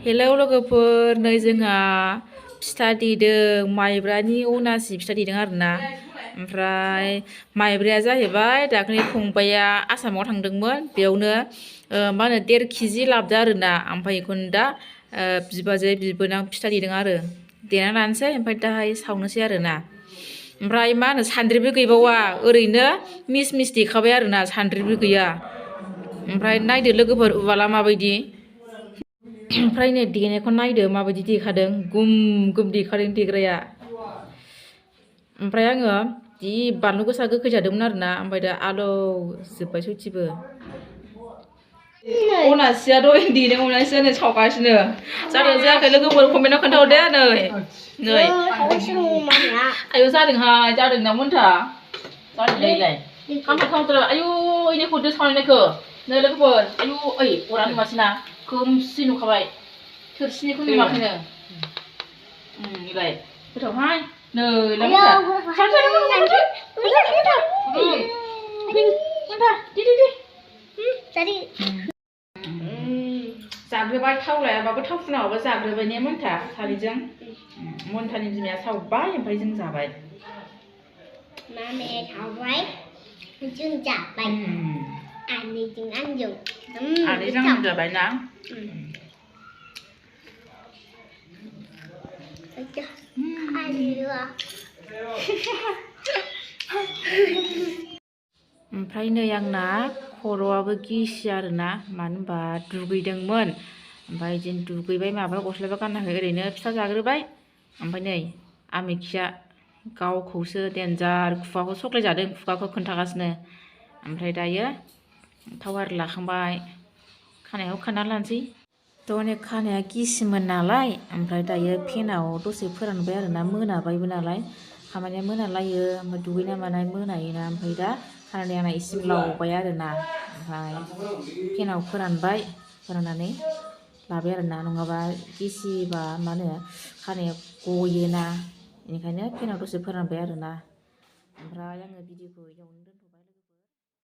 Hello लोगोफोर नै जोंहा फिथा देदों माइब्रानि अनासि फिथा देदों आरोना ओमफ्राय माइब्राया जाहैबाय दाख्लै फंबाया आसामाव थांदोंमोन बेयावनो मा होनो 1.5 केजि लाबोदों आरोना ओमफ्राय बेखौनो दा बिबाजै बिबोनां फिथा देदों आरो देना लानोसै ओमफ्राय दाहाय सावनोसै आरोना ओमफ्राय मा होनो सान्द्रिबो गैबावा ओरैनो मिस मिस देखाबाय आरोना सान्द्रिबो गैया ओमफ्राय नायदो लोगोफोर उवाला माबायदि ओमफ्राय नै देनायखौ नायदो माबायदि देखादों गुम गुम देखादों देग्राया ओमफ्राय आङो जि बानलु गोसा गोखै जादोंमोन आरोना ओमफ्राय दा आलौ जोब्बाय सयथिबो अनासिया दहाय देदों अनासिया नै सावगासिनो जादों जायाखै लोगोफोर कमेन्टआव खोन्थाहरदे नै आयौ जादोंहाय जादों ना मोनथा जादोंलाय खामफ्राय खामफ्राय आयौ इनि हरदो सावनायखौ नै लोगोफोर आयौ ओइ अरा नुवासैना खोमसि नुखाबाय थोरसिनिखौ नुवाखैनो इलाय गोथावहाय नै जाग्रोबाय थाव लायाबाबो थाव फुनाबाबो जाग्रोबाय ने मोनथा सारिजों मोनथानि बिमाया सावबाय ओमफ्राय जों जाबाय मामाया सावबाय जों जाबाय आनैजों आंजों आनैजों आं जाबाय ना ओमफ्राय नै आंना खर'आबो गिसि आरोना मानो होनबा दुगैदोंमोन ओमफ्राय जों दुगैबाय माबा गस्लाबो गानाखै ओरैनो फिथा जाग्रोबाय ओमफ्राय नै आमिखिया गावखौसो देन्जार खुगाखौ सख्लायजादों खुगाखौ खोन्थागासिनो ओमफ्राय दायो थाव आरि लाखांबाय खानायाव खाना लानोसै थ' अनेक खानाया गिसिमोन नालाय ओमफ्राय दायो फेनाव दसे फोरानबाय आरोना मोनाबायबो नालाय खामानिया मोनालायो ओमफ्राय दुगैना मानाय मोनायोना ओमफ्राय दा खानाया आंना एसे लावबाय आरोना ओमफ्राय फेनाव फोरानबाय फोराननानै लाबाय आरोना नङाबा गिसिबा मा होनो खानाया गयोना बेनिखायनो फेनाव दसे फोरानबाय आरोना ओमफ्राय आङो भिडिअखौ इयावनो दोनथ'बाय।